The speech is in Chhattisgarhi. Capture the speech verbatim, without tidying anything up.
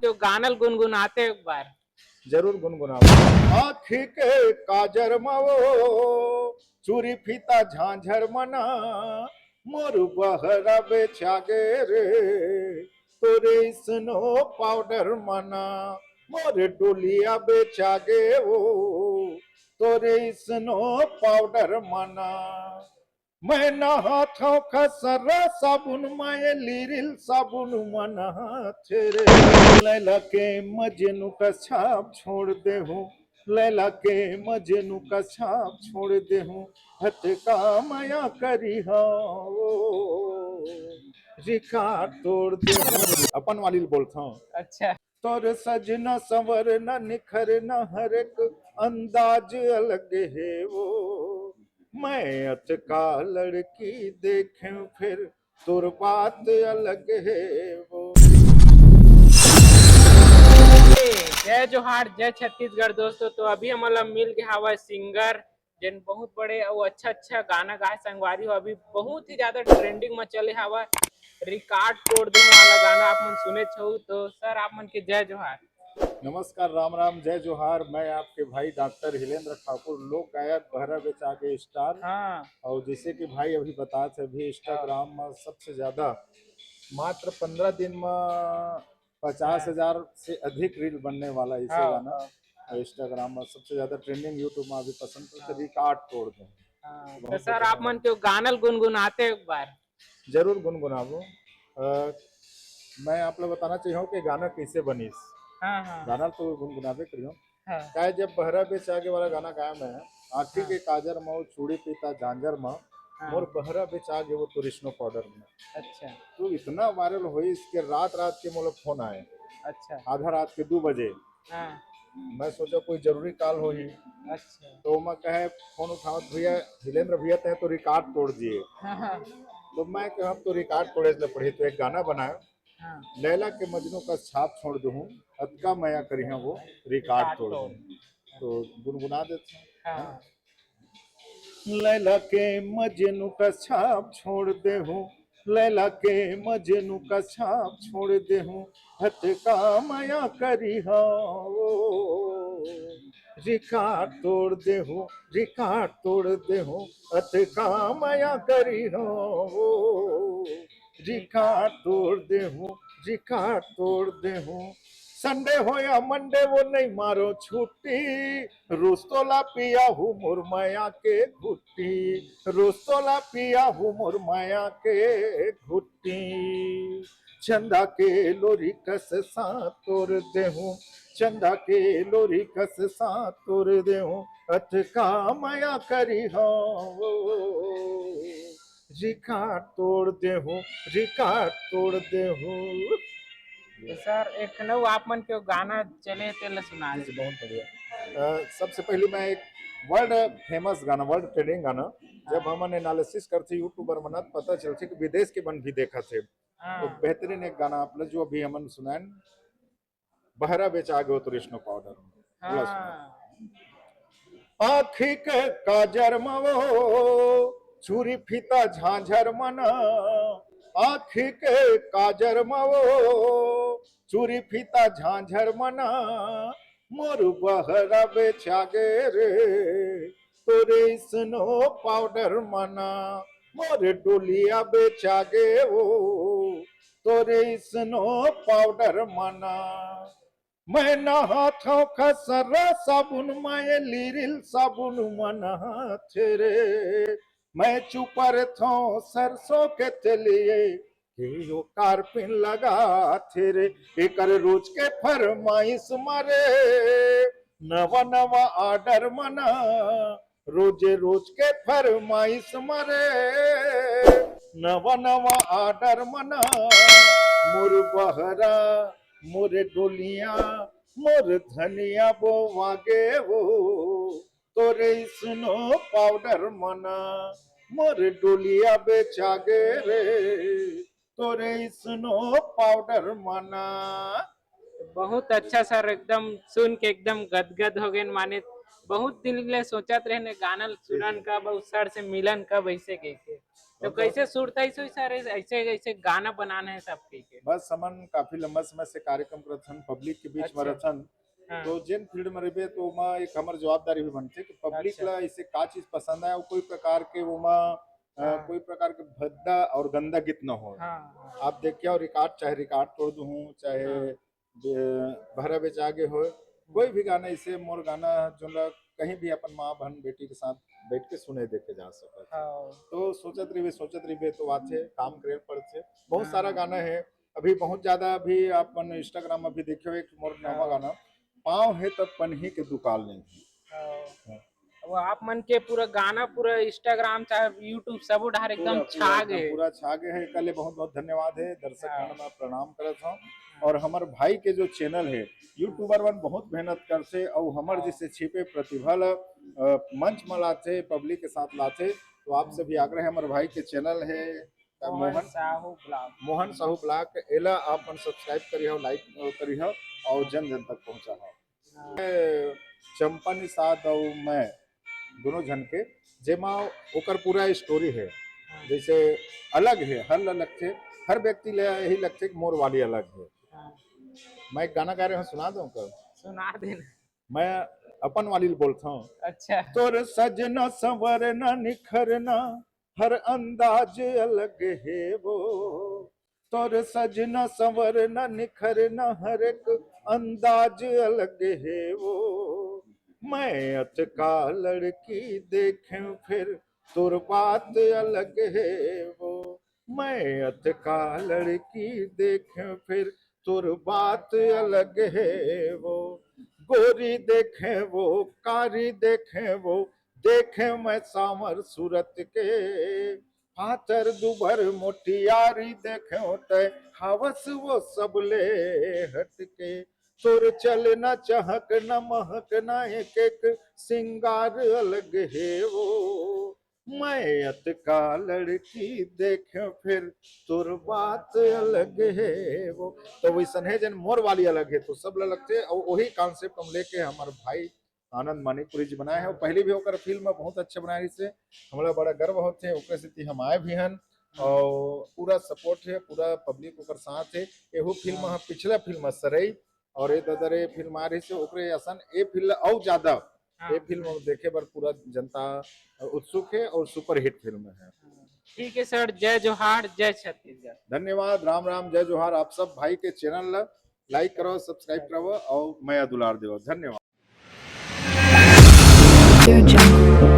तो गाना ल गुनगुनाते एक बार। जरूर गुनगुनाबो। आँखी के काजर म वो चूरी फीता झांझर मना, मोर बहरा बेचागे रे, तोरे स्नो पाउडर मना, मोर डोलिया बेचागे वो, तोरे स्नो पाउडर मना। मैं नहाथव खसरा साबुन, मैं लीरिल साबुन मन हाथे रे। लैला के मजनू का छाप छोड़ दे हूँ, लैला के मजनू का छाप छोड़ दे हूँ, हत का मया करी हो, रिकॉर्ड तोड़ दे हूँ। अपन वाली बोलता हूँ। अच्छा। तोर सजना संवरना निखरना हर एक अंदाज अलग हे वो। मैं अतका लड़की देखे फिर तोर बात अलग हे वो। जय जोहार, जय छत्तीसगढ़ दोस्तों। तो अभी हमन ला मिल गया हवा सिंगर जेन बहुत बड़े अउ अच्छा अच्छा गाना गाए संगवारी हो। अभी बहुत ही ज्यादा ट्रेंडिंग में चले हवा, रिकॉर्ड तोड़ दूं वाला गाना आप मन सुने छहु। तो सर आप मन के जय जोहार। नमस्कार, राम राम, जय जोहार। मैं आपके भाई डॉक्टर हिलेंद्र ठाकुर, लोक गायक बहरा बेचागे स्टार। हाँ। और जैसे कि भाई अभी बता थे, अभी इंस्टाग्राम में सबसे ज्यादा मात्र पंद्रह दिन में पचास हजार से अधिक रील बनने वाला इसे हाँ, गाना। हाँ। और इंस्टाग्राम में सबसे ज्यादा ट्रेंडिंग, यूट्यूब में अभी पसंद करते हाँ। रिकॉर्ड तोड़ दे। हाँ, तो बहुत सर, अच्छा आप मन के गाना ल गुनगुनाते एक बार। जरूर गुनगुनाबो। अ, मैं आप लोग बताना चाहिए कि गाना कैसे बनिस। हाँ, हाँ। गाना तो गुनगुनाबे करियो। हाँ। काहे जब बहरा बेचागे वाला गाना गाया मैं, आँखी हाँ। के काजर में वो चूड़ी पीता झांझर में, हाँ। मोर बहरा बेचागे वो तोर स्नो पाउडर में। अच्छा। तो इतना वायरल होइस के रात रात के मोला फोन आए। अच्छा। आधा रात के दो बजे। हाँ। मैं सोचा कोई जरूरी कॉल होही। अच्छा। तो मैं कहे फोन उठावत, "भैया, हिलेंद्र भैया तय तो रिकॉर्ड तोड़ दिए।" हाँ, हाँ। तो मैं कहा, "अब तो रिकॉर्ड तोड़े ले पड़ी, तो एक गाना बनाए।" हाँ। लैला के मजनू का छाप छोड़ दूँ, अतका मया करिहा वो रिकॉर्ड तोड़ दूँ। तो गुनगुना देते हैं। हाँ। लैला के मजनू का छाप छोड़ दे हूँ, लैला के मजनू का छाप छोड़ दे हूँ, हत का मया करिहा वो। रिकॉर्ड तोड़ दे हूँ, रिकॉर्ड तोड़ दे हूँ, अत का मया करिहा वो। रिकॉर्ड तोड़ दे हूँ, रिकॉर्ड तोड़ दे हूँ। संडे हो या मंडे वो नहीं मारो छुट्टी, रोज तोला पिया हूँ मोर मया के घुट्टी, रोज तोला पिया हूँ मोर मया के घुट्टी। चंदा के लोरी कस सा तोड़ दे हूँ, चंदा के लोरी कस सा तोड़ दे हूँ, अत का मया करिहा वो। रिकॉर्ड तोड़ दे हूँ, रिकॉर्ड तोड़ दे हूँ। तो सर, एक नौ आप मन के गाना चले, तेला सुना जी, दे। बहुत बढ़िया। अ, सबसे पहले मैं एक वर्ल्ड फेमस गाना, वर्ल्ड ट्रेंडिंग गाना, जब हाँ। हमन एनालिसिस करथे यूट्यूबर मन, त पता चलथे कि विदेश के मन भी देखथे। हाँ। तो बेहतरीन एक गाना आप लोग जो अभी हमन सुनाएन, बहरा बेचागे वो तोर स्नो पाउडर। हाँ। आँखी के काजर म वो चूरी फीता झांझर मना, आँखी के काजर म वो चूरी फीता झांझर मना, मोर बहरा बेचागे रे, तोरे स्नो पाउडर मना, मोर डोलिया बेचागे वो, तोरे स्नो पाउडर मना। मैं नहाथव खसरा साबुन, मैं लीरिल साबुन मन हाथे रे। मैं चुपरथव सरसों के तेलिए, के यो कारपिन लगाथे रे। एकर रोज के फरमाइश मरे, नवा नवा ऑर्डर मना, रोजे रोज के फरमाइश मरे, नवा नवा ऑर्डर मना। मोर बहरा, मोर डोलिया, मोर धनिया बोवागे वो, तोरे स्नो पाउडर मना, मोर डोलिया बेचागे रे, तोरे स्नो पाउडर मना। बहुत अच्छा सर, एकदम सुन के एकदम गदगद हो गए। माने बहुत दिन ले सोचत रहने गाना सुनन कब, अउ सर से मिलन कब, ऐसे कह के। तो मतलब कैसे सुरता ऐसे, सर, ऐसे, ऐसे गाना बनाना है सब कह के? बस हमन काफी लंबा समय से कार्यक्रम करत हन, पब्लिक के बीच में अच्छा। रहथन। हाँ। तो जेन फील्ड में रहिबे तो ओमा एक हमर जवाबदारी भी बनथे कि पब्लिक अच्छा। ला ऐसे का चीज पसंद आए, अउ कोई प्रकार के ओमा, अ, हाँ। कोई प्रकार के भद्दा और गंदा गीत न हो। हाँ, हाँ। आप देखिए, और रिकॉर्ड, चाहे रिकॉर्ड तोड़ दूँ, चाहे हाँ। बे-, भरा बेचा गे हो, कोई भी गाना, ऐसे मोर गाना जोन ला कहीं भी अपन माँ, बहन, बेटी के साथ बैठ के सुने, देखे जा सकत हे। हाँ। तो सोचत रहिबे, सोचत रहिबे तो आथे, काम करे पड़थे। बहुत हाँ। सारा गाना है, अभी बहुत ज्यादा, अभी अपन Instagram में भी देखे हो एक मोर नवा हाँ। गाना, पाँव हे तब पनही के दुकाल नहीं। हाँ। हाँ। अब आप मन के पूरा गाना, पूरा Instagram चाहे YouTube सबो डहर एकदम पूरा, छा पूरा, गे एकदम हे। पूरा छा गे हे। एकर ले बहुत बहुत धन्यवाद हे, दर्शक हाँ। मन ला प्रणाम करत हौं। और हमर भाई के जो चैनल हे, यूट्यूबर मन बहुत मेहनत करथे, अउ हमर हाँ। जैसे छिपे प्रतिभा ला, अ, मंच में लाथे, पब्लिक के साथ लाथे। तो आप सभी आग्रह हे, हमर भाई के चैनल हे, मोहन मोहन, साहू ब्लॉग। मोहन साहू ब्लॉग, एला आप मन सब्सक्राइब करिहव, लाइक करिहव अउ जन जन तक पहुंचाहव। हाँ। चंपा निषाद अउ मैं दोनों झन के, जेमा ओकर पूरा स्टोरी हे, हाँ। जैसे अलग हे, हर ला लगथे, हर व्यक्ति ले यही लगथे कि मोर वाली अलग हे। हाँ। मैं एक गाना गा रहे हूँ, सुना दूं ओकर? सुना दे ना। मैं अपन वाली बोलता हूँ। अच्छा। तोर सजना संवरना निखरना हर अंदाज अलग हे वो, तोर सजना संवरना निखरना हर एक अंदाज अलग हे वो। मैं अतका लड़की देखे फिर तोर बात अलग हे वो। मैं अतका लड़की देखे फिर तोर बात अलग हे वो। गोरी देखे वो, कारी देखे वो, देखे मैं सांवर सूरत के। पातर दुबर मोटियारी देखे तय हावस वो सबले हट के। तोर चलना चहकना महकना एक एक सिंगार अलग हे वो। मैं अतका लड़की देखे फिर तोर बात अलग हे वो। तो वैसन हे जन मोर वाली अलग हे, तो सब ला लगथे। अउ वही कॉन्सेप्ट हम लेके हमर भाई आनंद मानिकपुरी जी बनाए हे। अउ पहले भी ओकर फिल्म बहुत अच्छा बनाए रहिस हे, हमला बड़ा गर्व होथे, ओकर सेती हम आए भी हन। अउ पूरा सपोर्ट हे, पूरा पब्लिक ओकर साथ हे। एहू फिल्म हाँ। ह, पिछला फिल्म ह सरई, अउ ए ददरे फिल्म आ रहिस हे, ओकरे असन ए फिल्म अउ ज्यादा, हाँ। ए फिल्म देखे बर पूरा जनता उत्सुक हे अउ सुपरहिट फिल्म हे। ठीक हे सर, जय जोहार, जय छत्तीसगढ़। धन्यवाद, राम राम, जय जोहार। आप सब भाई के चैनल ला लाइक करव, सब्सक्राइब करव अउ मया दुलार देव। धन्यवाद। Audio Jungle।